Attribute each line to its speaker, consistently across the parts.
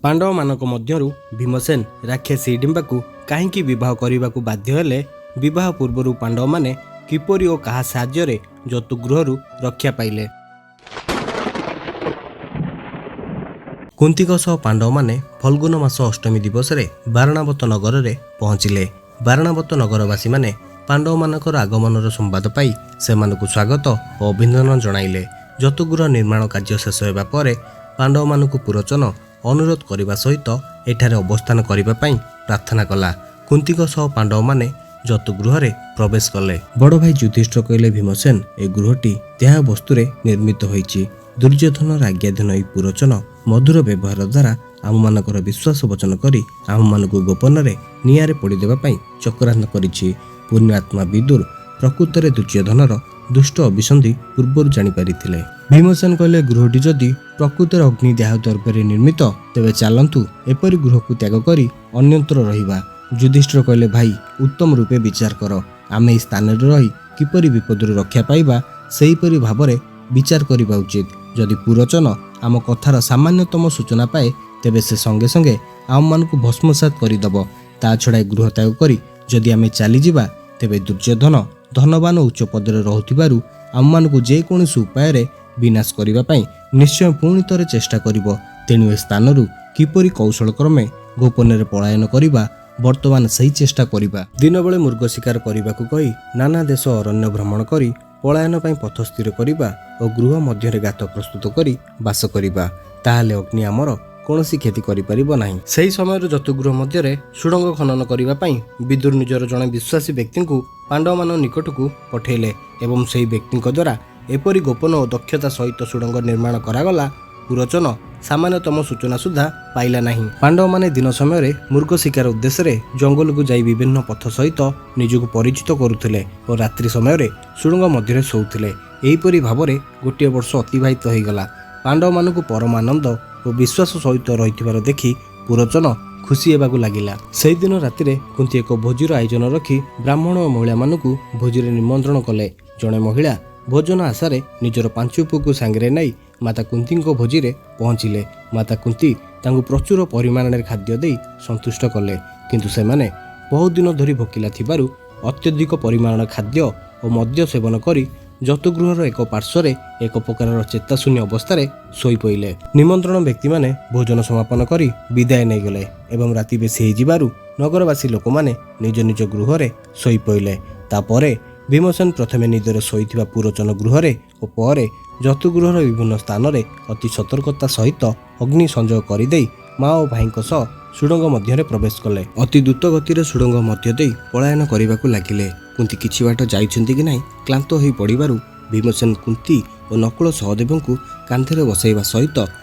Speaker 1: ପାଣ୍ଡବମାନଙ୍କ ମଧ୍ୟରୁ ଭୀମସେନ ରାକ୍ଷସୀ ହିଡ଼ିମ୍ବାକୁ କାହିଁକି ବିବାହ କରିବାକୁ ବାଧ୍ୟ ହେଲେ? ବିବାହ ପୂର୍ବରୁ ପାଣ୍ଡବମାନେ କିପରି ଓ କାହା ସାହାଯ୍ୟରେ ଜତୁଗୃହରୁ ରକ୍ଷା ପାଇଲେ? କୁନ୍ତୀଙ୍କ ସହ ପାଣ୍ଡବମାନେ ଫଲ୍ଗୁନ ମାସ ଅଷ୍ଟମୀ ଦିବସରେ ବାରଣାବତ ନଗରରେ ପହଞ୍ଚିଲେ। ବାରଣାବତ ନଗରବାସୀମାନେ ପାଣ୍ଡବମାନଙ୍କର ଆଗମନର ସମ୍ବାଦ ପାଇ ସେମାନଙ୍କୁ ସ୍ୱାଗତ ଓ ଅଭିନନ୍ଦନ ଜଣାଇଲେ। ଜତୁଗୃହ ନିର୍ମାଣ କାର୍ଯ୍ୟ ଶେଷ ହେବା ପରେ ପାଣ୍ଡବମାନଙ୍କୁ ପୁରୋଚନ ଅନୁରୋଧ କରିବା ସହିତ ଏଠାରେ ଅବସ୍ଥାନ କରିବା ପାଇଁ ପ୍ରାର୍ଥନା କଲା। କୁନ୍ତୀଙ୍କ ସହ ପାଣ୍ଡବମାନେ ଜତୁଗୃହରେ ପ୍ରବେଶ କଲେ। ବଡ଼ ଭାଇ ଯୁଧିଷ୍ଠିର କହିଲେ, ଭୀମସେନ, ଏ ଗୃହଟି ଦେହ ବସ୍ତୁରେ ନିର୍ମିତ ହୋଇଛି। ଦୁର୍ଯ୍ୟୋଧନର ଆଜ୍ଞାଧୀନ ଏହି ପୁରୋଚନ ମଧୁର ବ୍ୟବହାର ଦ୍ୱାରା ଆମମାନଙ୍କର ବିଶ୍ୱାସ ବଚନ କରି ଆମମାନଙ୍କୁ ଗୋପନରେ ନିଆଁରେ ପୋଡ଼ିଦେବା ପାଇଁ ଚକ୍ରାନ୍ତ କରିଛି। ପୁଣ୍ୟାତ୍ମା ବିଦୁର ପ୍ରକୃତରେ ଦୁର୍ଯ୍ୟୋଧନର ଦୁଷ୍ଟ ଅଭିସନ୍ଧି ପୂର୍ବରୁ ଜାଣିପାରିଥିଲେ। ଭୀମସେନ କହିଲେ, ଗୃହଟି ଯଦି ପ୍ରକୃତରେ ଅଗ୍ନି ଦେହ ଦ୍ରବ୍ୟରେ ନିର୍ମିତ, ତେବେ ଚାଲନ୍ତୁ ଏପରି ଗୃହକୁ ତ୍ୟାଗ କରି ଅନ୍ୟତ୍ର ରହିବା। ଯୁଧିଷ୍ଠିର କହିଲେ, ଭାଇ, ଉତ୍ତମ ରୂପେ ବିଚାର କର। ଆମେ ଏହି ସ୍ଥାନରେ ରହି କିପରି ବିପଦରୁ ରକ୍ଷା ପାଇବା, ସେହିପରି ଭାବରେ ବିଚାର କରିବା ଉଚିତ। ଯଦି ପୁରୋଚନ ଆମ କଥାର ସାମାନ୍ୟତମ ସୂଚନା ପାଏ, ତେବେ ସେ ସଙ୍ଗେ ସଙ୍ଗେ ଆମମାନଙ୍କୁ ଭସ୍ମସାତ କରିଦେବ। ତା ଛଡ଼ା ଏ ଗୃହ ତ୍ୟାଗ କରି ଯଦି ଆମେ ଚାଲିଯିବା, ତେବେ ଦୁର୍ଯ୍ୟୋଧନ ଧନବାନ ଉଚ୍ଚ ପଦରେ ରହୁଥିବାରୁ ଆମମାନଙ୍କୁ ଯେକୌଣସି ଉପାୟରେ ବିନାଶ କରିବା ପାଇଁ ନିଶ୍ଚୟ ପୁଣି ଥରେ ଚେଷ୍ଟା କରିବ। ତେଣୁ ଏ ସ୍ଥାନରୁ କିପରି କୌଶଳ କ୍ରମେ ଗୋପନରେ ପଳାୟନ କରିବା, ବର୍ତ୍ତମାନ ସେହି ଚେଷ୍ଟା କରିବା। ଦିନବେଳେ ମୃଗ ଶିକାର କରିବାକୁ କହି ନାନା ଦେଶ ଅରଣ୍ୟ ଭ୍ରମଣ କରି ପଳାୟନ ପାଇଁ ପଥ ସ୍ଥିର କରିବା ଓ ଗୃହ ମଧ୍ୟରେ ଗାତ ପ୍ରସ୍ତୁତ କରି ବାସ କରିବା। ତାହେଲେ ଅଗ୍ନି ଆମର କୌଣସି କ୍ଷତି କରିପାରିବ ନାହିଁ। ସେହି ସମୟରେ ଜତୁଗୃହ ମଧ୍ୟରେ ସୁଡ଼ଙ୍ଗ ଖନନ କରିବା ପାଇଁ ବିଦୁର ନିଜର ଜଣେ ବିଶ୍ୱାସୀ ବ୍ୟକ୍ତିଙ୍କୁ ପାଣ୍ଡବମାନଙ୍କ ନିକଟକୁ ପଠେଇଲେ ଏବଂ ସେହି ବ୍ୟକ୍ତିଙ୍କ ଦ୍ୱାରା ଏପରି ଗୋପନ ଓ ଦକ୍ଷତା ସହିତ ସୁଡ଼ଙ୍ଗ ନିର୍ମାଣ କରାଗଲା, ପୁରୋଚନ ସାମାନ୍ୟତମ ସୂଚନା ସୁଦ୍ଧା ପାଇଲା ନାହିଁ। ପାଣ୍ଡବମାନେ ଦିନ ସମୟରେ ମୃଗ ଶିକାର ଉଦ୍ଦେଶ୍ୟରେ ଜଙ୍ଗଲକୁ ଯାଇ ବିଭିନ୍ନ ପଥ ସହିତ ନିଜକୁ ପରିଚିତ କରୁଥିଲେ ଓ ରାତ୍ରି ସମୟରେ ସୁଡ଼ଙ୍ଗ ମଧ୍ୟରେ ଶୋଉଥିଲେ। ଏହିପରି ଭାବରେ ଗୋଟିଏ ବର୍ଷ ଅତିବାହିତ ହୋଇଗଲା। ପାଣ୍ଡବମାନଙ୍କୁ ପରମାନନ୍ଦ ଓ ବିଶ୍ୱାସ ସହିତ ରହିଥିବାର ଦେଖି ପୁରୋଚନ ଖୁସି ହେବାକୁ ଲାଗିଲା। ସେହିଦିନ ରାତିରେ କୁନ୍ତି ଏକ ଭୋଜିର ଆୟୋଜନ ରଖି ବ୍ରାହ୍ମଣ ଓ ମହିଳାମାନଙ୍କୁ ଭୋଜିରେ ନିମନ୍ତ୍ରଣ କଲେ। ଜଣେ ମହିଳା ଭୋଜନ ଆଶାରେ ନିଜର ପାଞ୍ଚ ପୁଅକୁ ସାଙ୍ଗରେ ନେଇ ମାତା କୁନ୍ତୀଙ୍କ ଭୋଜିରେ ପହଞ୍ଚିଲେ। ମାତା କୁନ୍ତି ତାଙ୍କୁ ପ୍ରଚୁର ପରିମାଣରେ ଖାଦ୍ୟ ଦେଇ ସନ୍ତୁଷ୍ଟ କଲେ। କିନ୍ତୁ ସେମାନେ ବହୁତ ଦିନ ଧରି ଭୋକିଲା ଥିବାରୁ ଅତ୍ୟଧିକ ପରିମାଣର ଖାଦ୍ୟ ଓ ମଦ୍ୟ ସେବନ କରି ଜତୁଗୃହର ଏକ ପାର୍ଶ୍ୱରେ ଏକ ପ୍ରକାରର ଚେତାଶୂନ୍ୟ ଅବସ୍ଥାରେ ଶୋଇପଡ଼ିଲେ। ନିମନ୍ତ୍ରଣ ବ୍ୟକ୍ତିମାନେ ଭୋଜନ ସମାପନ କରି ବିଦାୟ ନେଇଗଲେ ଏବଂ ରାତି ବେଶୀ ହେଇଯିବାରୁ ନଗରବାସୀ ଲୋକମାନେ ନିଜ ନିଜ ଗୃହରେ ଶୋଇପଡ଼ିଲେ। ତାପରେ ଭୀମସେନ ପ୍ରଥମେ ନିଦରେ ଶୋଇଥିବା ପୁରୋଚନ ଗୃହରେ ଓ ପରେ ଜତୁଗୃହର ବିଭିନ୍ନ ସ୍ଥାନରେ ଅତି ସତର୍କତା ସହିତ ଅଗ୍ନି ସଂଯୋଗ କରିଦେଇ ମା ଓ ଭାଇଙ୍କ ସହ ସୁଡ଼ଙ୍ଗ ମଧ୍ୟରେ ପ୍ରବେଶ କଲେ। ଅତି ଦ୍ରୁତ ଗତିରେ ସୁଡ଼ଙ୍ଗ ମଧ୍ୟ ଦେଇ ପଳାୟନ କରିବାକୁ ଲାଗିଲେ। କୁନ୍ତି କିଛି ବାଟ ଯାଇଛନ୍ତି କି ନାହିଁ, କ୍ଳାନ୍ତ ହୋଇ ପଡ଼ିବାରୁ ଭୀମସେନ କୁନ୍ତି ଓ ନକୁଳ ସହଦେବଙ୍କୁ କାନ୍ଧରେ ବସାଇବା ସହିତ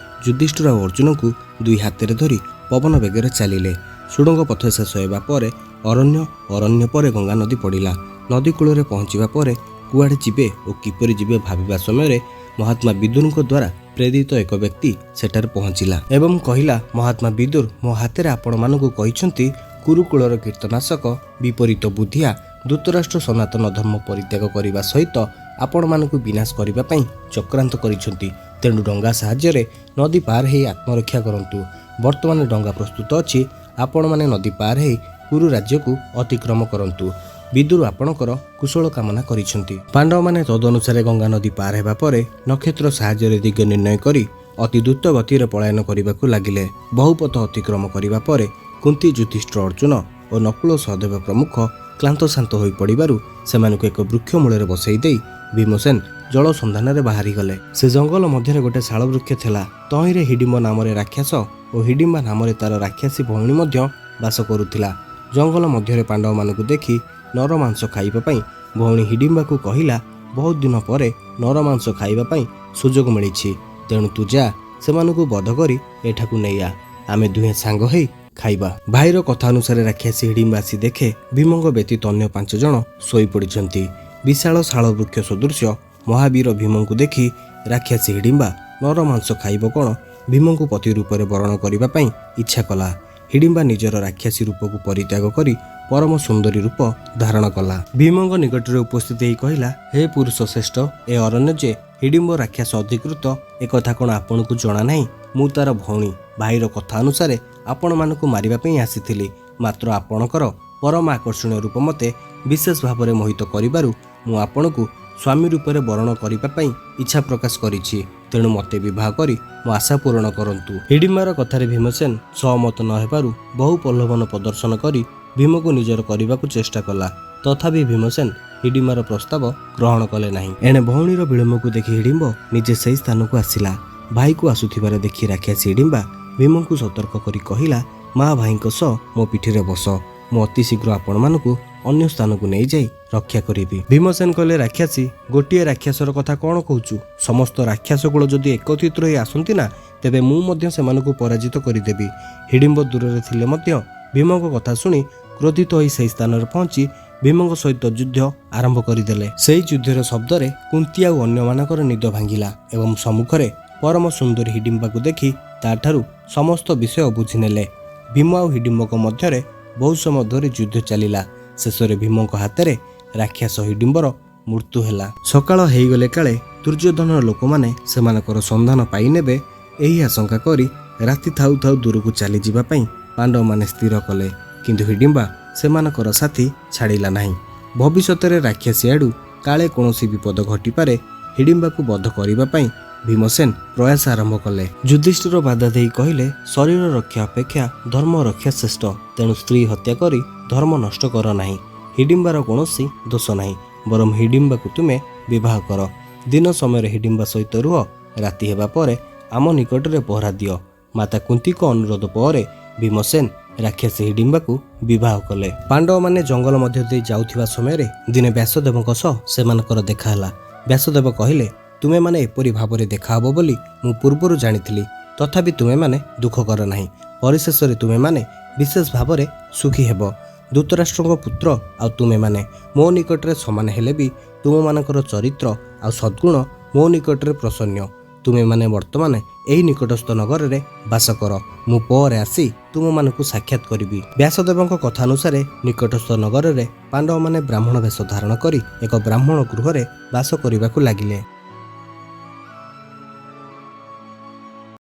Speaker 1: ଯୁଧିଷ୍ଠିର ଓ ଅର୍ଜୁନଙ୍କୁ ଦୁଇ ହାତରେ ଧରି ପବନ ବେଗରେ ଚାଲିଲେ। ସୁଡ଼ଙ୍ଗ ପଥ ଶେଷ ହେବା ପରେ ଅରଣ୍ୟ, ଅରଣ୍ୟ ପରେ ଗଙ୍ଗା ନଦୀ ପଡ଼ିଲା। ନଦୀ କୂଳରେ ପହଞ୍ଚିବା ପରେ କୁଆଡ଼େ ଯିବେ ଓ କିପରି ଯିବେ ଭାବିବା ସମୟରେ ମହାତ୍ମା ବିଦୁରଙ୍କ ଦ୍ୱାରା ପ୍ରେରିତ ଏକ ବ୍ୟକ୍ତି ସେଠାରେ ପହଞ୍ଚିଲା ଏବଂ କହିଲା, ମହାତ୍ମା ବିଦୁର ମୋ ହାତରେ ଆପଣମାନଙ୍କୁ କହିଛନ୍ତି, କୁରୁକୁଳର କୀର୍ତ୍ତନାଶକ ବିପରୀତ ବୁଦ୍ଧିଆ ଧୃତରାଷ୍ଟ୍ର ସନାତନ ଧର୍ମ ପରିତ୍ୟାଗ କରିବା ସହିତ ଆପଣମାନଙ୍କୁ ବିନାଶ କରିବା ପାଇଁ ଚକ୍ରାନ୍ତ କରିଛନ୍ତି। ତେଣୁ ଡଙ୍ଗା ସାହାଯ୍ୟରେ ନଦୀ ପାର ହେଇ ଆତ୍ମରକ୍ଷା କରନ୍ତୁ। ବର୍ତ୍ତମାନ ଡଙ୍ଗା ପ୍ରସ୍ତୁତ ଅଛି। ଆପଣମାନେ ନଦୀ ପାର ହେଇ କୁରୁ ରାଜ୍ୟକୁ ଅତିକ୍ରମ କରନ୍ତୁ। ବିଦୁର ଆପଣଙ୍କର କୁଶଳ କାମନା କରିଛନ୍ତି। ପାଣ୍ଡବମାନେ ତଦନୁସାରେ ଗଙ୍ଗା ନଦୀ ପାର ହେବା ପରେ ନକ୍ଷତ୍ର ସାହାଯ୍ୟରେ ଦିଗ ନିର୍ଣ୍ଣୟ କରି ଅତି ଦ୍ରୁତ ଗତିରେ ପଳାୟନ କରିବାକୁ ଲାଗିଲେ। ବହୁପଥ ଅତିକ୍ରମ କରିବା ପରେ କୁନ୍ତି, ଯୁଧିଷ୍ଠିର, ଅର୍ଜୁନ ଓ ନକୁଳ ସହଦେବ ପ୍ରମୁଖ କ୍ଳାନ୍ତ ଶାନ୍ତ ହୋଇପଡ଼ିବାରୁ ସେମାନଙ୍କୁ ଏକ ବୃକ୍ଷ ମୂଳରେ ବସାଇ ଦେଇ ଭୀମସେନ ଜଳ ସନ୍ଧାନରେ ବାହାରିଗଲେ। ସେ ଜଙ୍ଗଲ ମଧ୍ୟରେ ଗୋଟେ ଶାଳ ବୃକ୍ଷ ଥିଲା। ତହିଁରେ ହିଡ଼ିମ୍ବ ନାମରେ ରାକ୍ଷସ ଓ ହିଡ଼ିମ୍ବା ନାମରେ ତାର ରାକ୍ଷସୀ ଭଉଣୀ ମଧ୍ୟ ବାସ କରୁଥିଲା। ଜଙ୍ଗଲ ମଧ୍ୟରେ ପାଣ୍ଡବମାନଙ୍କୁ ଦେଖି ନରମାଂସ ଖାଇବା ପାଇଁ ଭଉଣୀ ହିଡ଼ିମ୍ବାକୁ କହିଲା, ବହୁତ ଦିନ ପରେ ନରମାଂସ ଖାଇବା ପାଇଁ ସୁଯୋଗ ମିଳିଛି। ତେଣୁ ତୁ ଯା, ସେମାନଙ୍କୁ ବଧ କରି ଏଠାକୁ ନେଇଆ, ଆମେ ଦୁହେଁ ସାଙ୍ଗ ହେଇ ଖାଇବା। ଭାଇର କଥା ଅନୁସାରେ ରାକ୍ଷସୀ ହିଡ଼ିମ୍ବା ଆସି ଦେଖେ ଭୀମଙ୍କ ବ୍ୟତୀତ ଅନ୍ୟ 5 ଜଣ ଶୋଇପଡ଼ିଛନ୍ତି। ବିଶାଳ ଶାଳ ବୃକ୍ଷ ସଦୃଶ୍ୟ ମହାବୀର ଭୀମଙ୍କୁ ଦେଖି ରାକ୍ଷସୀ ହିଡ଼ିମ୍ବା ନରମାଂସ ଖାଇବ କ'ଣ, ଭୀମଙ୍କୁ ପତି ରୂପରେ ବରଣ କରିବା ପାଇଁ ଇଚ୍ଛା କଲା। ହିଡ଼ିମ୍ବା ନିଜର ରାକ୍ଷସୀ ରୂପକୁ ପରିତ୍ୟାଗ କରି ପରମ ସୁନ୍ଦରୀ ରୂପ ଧାରଣ କଲା। ଭୀମଙ୍କ ନିକଟରେ ଉପସ୍ଥିତ ହେଇ କହିଲା, ହେ ପୁରୁଷ ଶ୍ରେଷ୍ଠ, ଏ ଅରଣ୍ୟ ଯେ ହିଡ଼ିମ୍ବ ରାକ୍ଷସ ଅଧିକୃତ, ଏକଥା କ'ଣ ଆପଣଙ୍କୁ ଜଣା ନାହିଁ? ମୁଁ ତାର ଭଉଣୀ। ଭାଇର କଥା ଅନୁସାରେ ଆପଣମାନଙ୍କୁ ମାରିବା ପାଇଁ ଆସିଥିଲି। ମାତ୍ର ଆପଣଙ୍କର ପରମ ଆକର୍ଷଣୀୟ ରୂପ ମୋତେ ବିଶେଷ ଭାବରେ ମୋହିତ କରିବାରୁ ମୁଁ ଆପଣଙ୍କୁ ସ୍ୱାମୀ ରୂପରେ ବରଣ କରିବା ପାଇଁ ଇଚ୍ଛା ପ୍ରକାଶ କରିଛି। ତେଣୁ ମୋତେ ବିବାହ କରି ମୋ ଆଶା ପୂରଣ କରନ୍ତୁ। ହିଡ଼ିମ୍ବାର କଥାରେ ଭୀମସେନ ସହମତ ନ ହେବାରୁ ବହୁ ପ୍ରଲୋଭନ ପ୍ରଦର୍ଶନ କରି ଭୀମକୁ ନିଜର କରିବାକୁ ଚେଷ୍ଟା କଲା। ତଥାପି ଭୀମସେନ ହିଡ଼ିମ୍ବାର ପ୍ରସ୍ତାବ ଗ୍ରହଣ କଲେ ନାହିଁ। ଏଣେ ଭଉଣୀର ବିଳମ୍ବକୁ ଦେଖି ହିଡ଼ିମ୍ବ ନିଜେ ସେହି ସ୍ଥାନକୁ ଆସିଲା। ଭାଇକୁ ଆସୁଥିବାର ଦେଖି ରାକ୍ଷସୀ ହିଡ଼ିମ୍ବା ଭୀମଙ୍କୁ ସତର୍କ କରି କହିଲା, ମା ଭାଇଙ୍କ ସହ ମୋ ପିଠିରେ ବସ। ମୁଁ ଅତି ଶୀଘ୍ର ଆପଣମାନଙ୍କୁ ଅନ୍ୟ ସ୍ଥାନକୁ ନେଇଯାଇ ରକ୍ଷା କରିବି। ଭୀମସେନ କହିଲେ, ରାକ୍ଷସୀ, ଗୋଟିଏ ରାକ୍ଷସର କଥା କ'ଣ କହୁଛୁ? ସମସ୍ତ ରାକ୍ଷସ କୁଳ ଯଦି ଏକତ୍ରିତ ହୋଇ ଆସନ୍ତି ନା, ତେବେ ମୁଁ ମଧ୍ୟ ସେମାନଙ୍କୁ ପରାଜିତ କରିଦେବି। ହିଡ଼ିମ୍ବ ଦୂରରେ ଥିଲେ ମଧ୍ୟ ଭୀମଙ୍କ କଥା ଶୁଣି କ୍ରୋଧିତ ହୋଇ ସେହି ସ୍ଥାନରେ ପହଞ୍ଚି ଭୀମଙ୍କ ସହିତ ଯୁଦ୍ଧ ଆରମ୍ଭ କରିଦେଲେ। ସେହି ଯୁଦ୍ଧର ଶବ୍ଦରେ କୁନ୍ତି ଆଉ ଅନ୍ୟମାନଙ୍କର ନିଦ ଭାଙ୍ଗିଲା ଏବଂ ସମ୍ମୁଖରେ ପରମ ସୁନ୍ଦରୀ ହିଡ଼ିମ୍ବାକୁ ଦେଖି ତାଠାରୁ ସମସ୍ତ ବିଷୟ ବୁଝିନେଲେ। ଭୀମ ଆଉ ହିଡ଼ିମ୍ବଙ୍କ ମଧ୍ୟରେ ବହୁ ସମୟ ଧରି ଯୁଦ୍ଧ ଚାଲିଲା। ଶେଷରେ ଭୀମଙ୍କ ହାତରେ ରାକ୍ଷସ ହିଡ଼ିମ୍ବର ମୃତ୍ୟୁ ହେଲା। ସକାଳ ହେଇଗଲେ କାଳେ ଦୁର୍ଯ୍ୟୋଧନର ଲୋକମାନେ ସେମାନଙ୍କର ସନ୍ଧାନ ପାଇନେବେ, ଏହି ଆଶଙ୍କା କରି ରାତି ଥାଉ ଥାଉ ଦୂରକୁ ଚାଲିଯିବା ପାଇଁ ପାଣ୍ଡବମାନେ ସ୍ଥିର କଲେ। କିନ୍ତୁ ହିଡ଼ିମ୍ବା ସେମାନଙ୍କର ସାଥୀ ଛାଡ଼ିଲା ନାହିଁ। ଭବିଷ୍ୟତରେ ରାକ୍ଷସୀ ଆଡ଼ୁ କାଳେ କୌଣସି ବିପଦ ଘଟିପାରେ, ହିଡ଼ିମ୍ବାକୁ ବଧ କରିବା ପାଇଁ ଭୀମସେନ ପ୍ରୟାସ ଆରମ୍ଭ କଲେ। ଯୁଧିଷ୍ଠିର ବାଧା ଦେଇ କହିଲେ, ଶରୀର ରକ୍ଷା ଅପେକ୍ଷା ଧର୍ମ ରକ୍ଷା ଶ୍ରେଷ୍ଠ। ତେଣୁ ସ୍ତ୍ରୀ ହତ୍ୟା କରି ଧର୍ମ ନଷ୍ଟ କର ନାହିଁ। ହିଡ଼ିମ୍ବାର କୌଣସି ଦୋଷ ନାହିଁ, ବରଂ ହିଡ଼ିମ୍ବାକୁ ତୁମେ ବିବାହ କର। ଦିନ ସମୟରେ ହିଡ଼ିମ୍ବା ସହିତ ରୁହ, ରାତି ହେବା ପରେ ଆମ ନିକଟରେ ପହରା ଦିଅ। ମାତା କୁନ୍ତୀଙ୍କ ଅନୁରୋଧ ପରେ ଭୀମସେନ ରାକ୍ଷସୀ ହିଡ଼ିମ୍ବାକୁ ବିବାହ କଲେ। ପାଣ୍ଡବମାନେ ଜଙ୍ଗଲ ମଧ୍ୟ ଦେଇ ଯାଉଥିବା ସମୟରେ ଦିନେ ବ୍ୟାସଦେବଙ୍କ ସହ ସେମାନଙ୍କର ଦେଖା ହେଲା। ବ୍ୟାସଦେବ କହିଲେ, ତୁମେମାନେ ଏପରି ଭାବରେ ଦେଖାହବ ବୋଲି ମୁଁ ପୂର୍ବରୁ ଜାଣିଥିଲି। ତଥାପି ତୁମେମାନେ ଦୁଃଖ କର ନାହିଁ। ପରିଶେଷରେ ତୁମେମାନେ ବିଶେଷ ଭାବରେ ସୁଖୀ ହେବ। ଧୃତରାଷ୍ଟ୍ରଙ୍କ ପୁତ୍ର ଆଉ ତୁମେମାନେ ମୋ ନିକଟରେ ସମାନ ହେଲେ ବି ତୁମମାନଙ୍କର ଚରିତ୍ର ଆଉ ସଦ୍ଗୁଣ ମୋ ନିକଟରେ ପ୍ରସନ୍ନ। ତୁମେମାନେ ବର୍ତ୍ତମାନ ଏହି ନିକଟସ୍ଥ ନଗରରେ ବାସ କର। ମୁଁ ପରେ ଆସି ତୁମମାନଙ୍କୁ ସାକ୍ଷାତ କରିବି। ବ୍ୟାସଦେବଙ୍କ କଥା ଅନୁସାରେ ନିକଟସ୍ଥ ନଗରରେ ପାଣ୍ଡବମାନେ ବ୍ରାହ୍ମଣ ବେଶ ଧାରଣ କରି ଏକ ବ୍ରାହ୍ମଣ ଗୃହରେ ବାସ କରିବାକୁ ଲାଗିଲେ।